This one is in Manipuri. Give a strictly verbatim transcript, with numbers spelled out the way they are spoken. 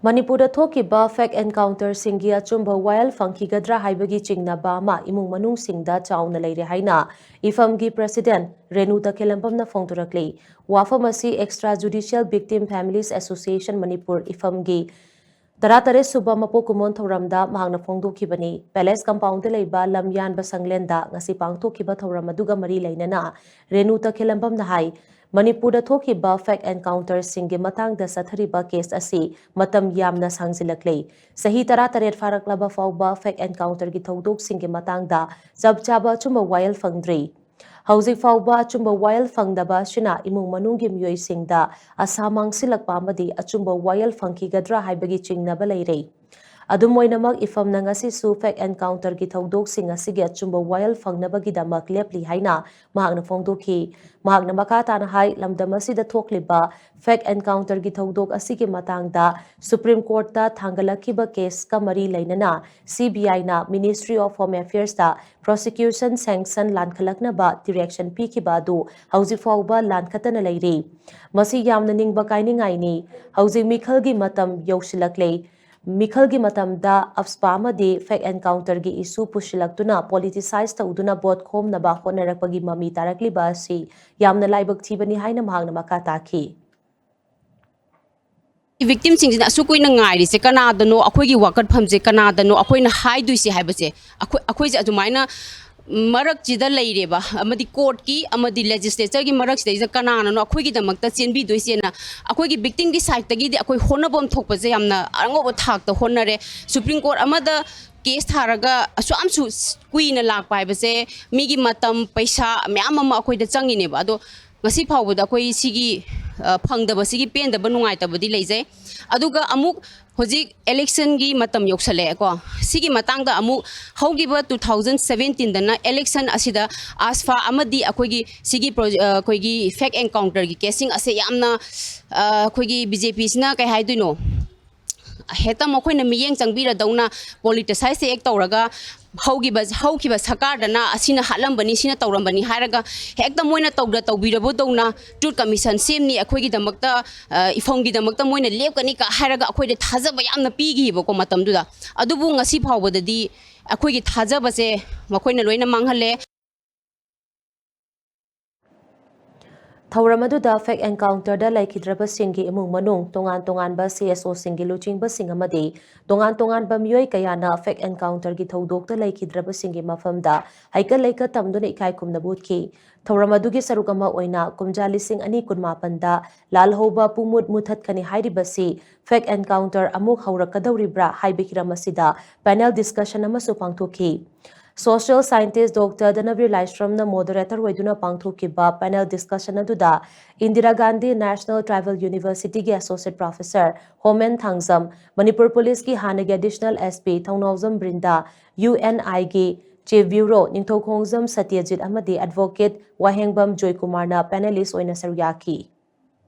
ꯃꯅꯤꯄꯨꯔꯗ ꯊꯣꯛꯈꯤꯕ fake encounterꯁꯤꯡꯒꯤ ꯑꯆꯨꯝꯕ ꯋꯥꯌꯦꯜ ꯐꯪꯈꯤꯒꯗ꯭ꯔꯥ ꯍꯥꯏꯕꯒꯤ ꯆꯤꯡꯅꯕ ꯑꯃ ꯏꯃꯨꯡ ꯃꯅꯨꯡꯁꯤꯡꯗ ꯆꯥꯎꯅ ꯂꯩꯔꯦ ꯍꯥꯏꯅ ꯏꯐꯝꯒꯤ president ꯔꯦꯅꯨ ꯇꯈꯦꯜꯂꯝꯕꯝꯅ ꯐꯣꯡꯗꯣꯔꯛꯂꯤ꯫ ꯋꯥꯐꯝ ꯑꯁꯤ Extra Judicial Victim Families Association Manipur ꯏꯐꯝꯒꯤ ꯇꯔꯥꯇꯔꯦꯠ ꯁꯨꯕ ꯃꯄꯣꯛ ꯀꯨꯝꯑꯣꯟ ꯊꯧꯔꯝꯗ ꯃꯍꯥꯛꯅ ꯐꯣꯡꯗꯣꯛꯈꯤꯕꯅꯤ꯫ Palace compoundꯗ ꯂꯩꯕ ꯂꯝ ꯌꯥꯟꯕ ꯁꯪꯂꯦꯟꯗ ꯉꯁꯤ ꯄꯥꯡꯊꯣꯛꯈꯤꯕ ꯊꯧꯔꯝ ꯑꯗꯨꯒ ꯃꯔꯤ ꯂꯩꯅꯅ ꯔꯦꯅꯨ ꯇꯈꯦꯜꯂꯝꯕꯝꯅ ꯍꯥꯏ, ꯃꯅꯤꯄꯨꯔꯗ ꯊꯣꯛꯈꯤꯕ fake encounterꯁꯤꯡꯒꯤ ꯃꯇꯥꯡꯗ ꯆꯠꯊꯔꯤꯕ case ꯑꯁꯤ ꯃꯇꯝ ꯌꯥꯝꯅ ꯁꯥꯡꯖꯤꯜꯂꯛꯂꯦ꯫ ꯆꯍꯤ ꯇꯔꯥꯇꯔꯦꯠ ꯐꯥꯔꯛꯂꯕ ꯐꯥꯎꯕ fake encounterꯒꯤ ꯊꯧꯗꯣꯛꯁꯤꯡꯒꯤ ꯃꯇꯥꯡꯗ ꯆꯞ ꯆꯥꯕ ꯑꯆꯨꯝꯕ ꯋꯥꯌꯦꯜ ꯐꯪꯗ꯭ꯔꯤ꯫ ꯍꯧꯖꯤꯛ ꯐꯥꯎꯕ ꯑꯆꯨꯝꯕ ꯋꯥꯌꯦꯜ ꯐꯪꯗꯕ ꯑꯁꯤꯅ ꯏꯃꯨꯡ ꯃꯅꯨꯡꯒꯤ ꯃꯤꯑꯣꯏꯁꯤꯡꯗ ꯑꯁꯥ ꯃꯥꯡꯁꯤꯜꯂꯛꯄ ꯑꯃꯗꯤ ꯑꯆꯨꯝꯕ ꯋꯥꯌꯦꯜ ꯐꯪꯈꯤꯒꯗ꯭ꯔꯥ ꯍꯥꯏꯕꯒꯤ ꯆꯤꯡꯅꯕ ꯂꯩꯔꯦ꯫ ꯑꯗꯨꯝ ꯑꯣꯏꯅꯃꯛ, ꯏꯐꯝꯅ ꯉꯁꯤꯁꯨ fake encounterꯒꯤ ꯊꯧꯗꯣꯛꯁꯤꯡ ꯑꯁꯤꯒꯤ ꯑꯆꯨꯝꯕ ꯋꯥꯌꯦꯜ ꯐꯪꯅꯕꯒꯤꯗꯃꯛ ꯂꯦꯞꯂꯤ ꯍꯥꯏꯅ ꯃꯍꯥꯛꯅ ꯐꯣꯡꯗꯣꯛꯈꯤ꯫ ꯃꯍꯥꯛꯅ ꯃꯈꯥ ꯇꯥꯅ ꯍꯥꯏ, ꯂꯝꯗꯝ ꯑꯁꯤꯗ ꯊꯣꯛꯂꯤꯕ fake encounterꯒꯤ ꯊꯧꯗꯣꯛ ꯑꯁꯤꯒꯤ ꯃꯇꯥꯡꯗ Supreme Courtꯇ ꯊꯥꯡꯒꯠꯂꯛꯈꯤꯕ caseꯀ ꯃꯔꯤ ꯂꯩꯅꯅ CBIꯅ Ministry of Home Affairsꯇ prosecution sanction ꯂꯥꯟꯈꯠꯂꯛꯅꯕ direction ꯄꯤꯈꯤꯕ ꯑꯗꯨ ꯍꯧꯖꯤꯛ ꯐꯥꯎꯕ ꯂꯥꯟꯈꯠꯇꯅ ꯂꯩꯔꯤ꯫ ꯃꯁꯤ ꯌꯥꯝꯅ ꯅꯤꯡꯕ ꯀꯥꯏꯅꯤꯡꯉꯥꯏꯅꯤ꯫ ꯍꯧꯖꯤꯛ ꯃꯤꯈꯜꯒꯤ ꯃꯇꯝ ꯌꯧꯁꯤꯜꯂꯛꯂꯦ꯫ ꯃꯤꯈꯜꯒꯤ ꯃꯇꯝꯗ AFSPA ꯑꯃꯗꯤ fake encounterꯒꯤ issue ꯄꯨꯁꯤꯜꯂꯛꯇꯨꯅ politicize ꯇꯧꯗꯨꯅ vote ꯈꯣꯝꯅꯕ ꯍꯣꯠꯅꯔꯛꯄꯒꯤ ꯃꯃꯤ ꯇꯥꯔꯛꯂꯤꯕ ꯑꯁꯤ ꯌꯥꯝꯅ ꯂꯥꯏꯕꯛ ꯊꯤꯕꯅꯤ ꯍꯥꯏꯅ ꯃꯍꯥꯛꯅ ꯃꯈꯥ ꯇꯥꯈꯤ꯫ Victimꯁꯤꯡꯁꯤꯅ ꯑꯁꯨꯛ ꯀꯨꯏꯅ ꯉꯥꯏꯔꯤꯁꯦ ꯀꯅꯥꯗꯅꯣ, ꯑꯩꯈꯣꯏꯒꯤ ꯋꯥꯀꯠꯐꯝꯁꯦ ꯀꯅꯥꯗꯅꯣ, ꯑꯩꯈꯣꯏꯅ ꯍꯥꯏꯗꯣꯏꯁꯦ ꯍꯥꯏꯕꯁꯦ ꯑꯩꯈꯣꯏ, ꯑꯩꯈꯣꯏꯁꯦ ꯑꯗꯨꯃꯥꯏꯅ ꯃꯔꯛꯁꯤꯗ ꯂꯩꯔꯦꯕ, ꯑꯃꯗꯤ courtꯀꯤ ꯑꯃꯗꯤ legislatureꯒꯤ ꯃꯔꯛꯁꯤꯗꯩꯁꯤꯗ ꯀꯅꯥꯅꯅꯣ ꯑꯩꯈꯣꯏꯒꯤꯗꯃꯛꯇ ꯆꯦꯟꯕꯤꯗꯣꯏꯁꯦꯅ ꯑꯩꯈꯣꯏꯒꯤ victimꯒꯤ sideꯇꯒꯤꯗꯤ ꯑꯩꯈꯣꯏ ꯍꯣꯠꯅꯐꯝ ꯊꯣꯛꯄꯁꯦ ꯌꯥꯝꯅ ꯑꯉꯧꯕ ꯊꯥꯛꯇ ꯍꯣꯠꯅꯔꯦ꯫ Supreme Court ꯑꯃꯗ case ꯊꯥꯔꯒ ꯑꯁꯨꯛ ꯌꯥꯝꯁꯨ ꯀꯨꯏꯅ ꯂꯥꯛꯄ ꯍꯥꯏꯕꯁꯦ ꯃꯤꯒꯤ ꯃꯇꯝ, ꯄꯩꯁꯥ ꯃꯌꯥꯝ ꯑꯃ ꯑꯩꯈꯣꯏꯗ ꯆꯪꯉꯤꯅꯦꯕ꯫ ꯑꯗꯣ ꯉꯁꯤ ꯐꯥꯎꯕꯗ ꯑꯩꯈꯣꯏ ꯁꯤꯒꯤ, ꯑ, ꯐꯪꯗꯕꯁꯤꯒꯤ ꯄꯦꯟꯗꯕ, ꯅꯨꯡꯉꯥꯏꯇꯕꯗꯤ ꯂꯩꯖꯩ꯫ ꯑꯗꯨꯒ ꯑꯃꯨꯛ ꯍꯧꯖꯤꯛ electionꯒꯤ ꯃꯇꯝ ꯌꯧꯁꯜꯂꯛꯑꯦꯀꯣ꯫ ꯁꯤꯒꯤ ꯃꯇꯥꯡꯗ ꯑꯃꯨꯛ ꯍꯧꯈꯤꯕ two thousand seventeenꯗꯅ election ꯑꯁꯤꯗ AFSPA ꯑꯃꯗꯤ ꯑꯩꯈꯣꯏꯒꯤ ꯁꯤꯒꯤ ꯄ꯭ꯔꯣ-, ꯑ, ꯑꯩꯈꯣꯏꯒꯤ fake encounterꯒꯤ caseꯁꯤꯡ ꯑꯁꯦ ꯌꯥꯝꯅ, ꯑ, ꯑꯩꯈꯣꯏꯒꯤ BJPꯁꯤꯅ ꯀꯩ ꯍꯥꯏꯗꯣꯏꯅꯣ, ꯍꯦꯛꯇ ꯃꯈꯣꯏꯅ ꯃꯤꯠꯌꯦꯡ ꯆꯪꯕꯤꯔꯗꯧꯅ politicize ꯍꯦꯛ ꯇꯧꯔꯒ ꯍꯧꯈꯤꯕ ꯍꯧꯈꯤꯕ ꯁꯔꯀꯥꯔꯗꯅ ꯑꯁꯤꯅ ꯍꯥꯠꯂꯝꯕꯅꯤ, ꯁꯤꯅ ꯇꯧꯔꯝꯕꯅꯤ ꯍꯥꯏꯔꯒ ꯍꯦꯛꯇ ꯃꯣꯏꯅ ꯇꯧꯗ ꯇꯧꯕꯤꯔꯕꯗꯧꯅ ꯇ꯭ꯔꯨꯠ ꯀꯃꯤꯁꯟ ꯁꯦꯝꯅꯤ, ꯑꯩꯈꯣꯏꯒꯤꯗꯃꯛꯇ, ꯑ, ꯏꯐꯝꯒꯤꯗꯃꯛꯇ ꯃꯣꯏꯅ ꯂꯦꯞꯀꯅꯤ ꯀ ꯍꯥꯏꯔꯒ ꯑꯩꯈꯣꯏꯗ ꯊꯥꯖꯕ ꯌꯥꯝꯅ ꯄꯤꯈꯤꯕꯀꯣ ꯃꯇꯝꯗꯨꯗ꯫ ꯑꯗꯨꯕꯨ ꯉꯁꯤ ꯐꯥꯎꯕꯗꯗꯤ ꯑꯩꯈꯣꯏꯒꯤ ꯊꯥꯖꯕꯁꯦ ꯃꯈꯣꯏꯅ ꯂꯣꯏꯅ ꯃꯥꯡꯍꯜꯂꯦ꯫ ꯊꯧꯔꯝ ꯑꯗꯨꯗ ꯐꯦꯛ ꯑꯦꯟꯀꯥꯎꯟꯇꯔꯗ ꯂꯩꯈꯤꯗ꯭ꯔꯕꯁꯤꯡꯒꯤ ꯏꯃꯨꯡ ꯃꯅꯨꯡ, ꯇꯣꯉꯥꯟ ꯇꯣꯉꯥꯟꯕ ꯁꯤ ꯑꯦꯁ ꯑꯣꯁꯤꯡꯒꯤ ꯂꯨꯆꯤꯡꯕꯁꯤꯡ ꯑꯃꯗꯤ ꯇꯣꯉꯥꯟ ꯇꯣꯉꯥꯟꯕ ꯃꯤꯑꯣꯏ ꯀꯌꯥꯅ ꯐꯦꯛ ꯑꯦꯟꯀꯥꯎꯟꯇꯔꯒꯤ ꯊꯧꯗꯣꯛꯇ ꯂꯩꯈꯤꯗ꯭ꯔꯕꯁꯤꯡꯒꯤ ꯃꯐꯝꯗ ꯍꯩꯀꯠ ꯂꯩꯀꯠ ꯇꯝꯗꯨꯅ ꯏꯀꯥꯏ ꯈꯨꯝꯅꯕ ꯎꯠꯈꯤ꯫ ꯊꯧꯔꯝ ꯑꯗꯨꯒꯤ ꯁꯔꯨꯛ ꯑꯃ ꯑꯣꯏꯅ ꯀꯨꯝꯖꯥ ꯂꯤꯁꯤꯡ ꯑꯅꯤ ꯀꯨꯟꯃꯥꯄꯟꯗ ꯂꯥꯜꯍꯧꯕ ꯄꯨꯡꯃꯨꯠ ꯃꯨꯊꯠꯀꯅꯤ ꯍꯥꯏꯔꯤꯕꯁꯤ ꯐꯦꯛ ꯑꯦꯟꯀꯥꯎꯟꯇꯔ ꯑꯃꯨꯛ ꯍꯧꯔꯛꯀꯗꯧꯔꯤꯕ꯭ꯔꯥ ꯍꯥꯏꯕ ꯍꯤꯔꯝ ꯑꯁꯤꯗ ꯄꯦꯅꯦꯜ ꯗꯤꯁꯀꯁꯟ ꯑꯃꯁꯨ ꯄꯥꯡꯊꯣꯛꯈꯤ꯫ ꯁꯣꯁꯤꯌꯦꯜ ꯁꯥꯏꯟꯇꯤꯁ꯭ꯠ ꯗꯣꯛꯇꯔ ꯙꯅꯕꯤꯔ ꯂꯥꯏꯁ꯭ꯔꯝꯅ ꯃꯣꯗꯔꯦꯇꯔ ꯑꯣꯏꯗꯨꯅ ꯄꯥꯡꯊꯣꯛꯈꯤꯕ ꯄꯦꯅꯦꯜ ꯗꯤꯁꯀꯁꯟ ꯑꯗꯨꯗ ꯏꯟꯗꯤꯔꯥ ꯒꯥꯟꯙꯤ ꯅꯦꯁꯅꯦꯜ ꯇ꯭ꯔꯥꯏꯕꯦꯜ ꯌꯨꯅꯤꯚꯔꯁꯤꯇꯤꯒꯤ ꯑꯦꯁꯣꯁꯤꯌꯦꯠ ꯄ꯭ꯔꯣꯐꯦꯁꯔ ꯍꯣꯃꯦꯟ ꯊꯥꯡꯖꯝ, ꯃꯅꯤꯄꯨꯔ ꯄꯨꯂꯤꯁꯀꯤ ꯍꯥꯟꯅꯒꯤ additional S P Thounaojam Brinda, U N ꯑꯥꯏꯒꯤ ꯆꯤꯐ ꯕ꯭ꯌꯨꯔꯣ ꯅꯤꯡꯊꯧꯈꯣꯡꯖꯝ ꯁꯇ꯭ꯌꯖꯤꯠ ꯑꯃꯗꯤ ꯑꯦꯗꯚꯣꯀꯦꯠ ꯋꯥꯍꯦꯡꯕꯝ ꯖꯣꯏꯀꯨꯃꯥꯔꯅ ꯄꯦꯅꯦꯂꯤꯁ꯭ꯠ ꯑꯣꯏꯅ ꯁꯔꯨꯛ ꯌꯥꯈꯤ꯫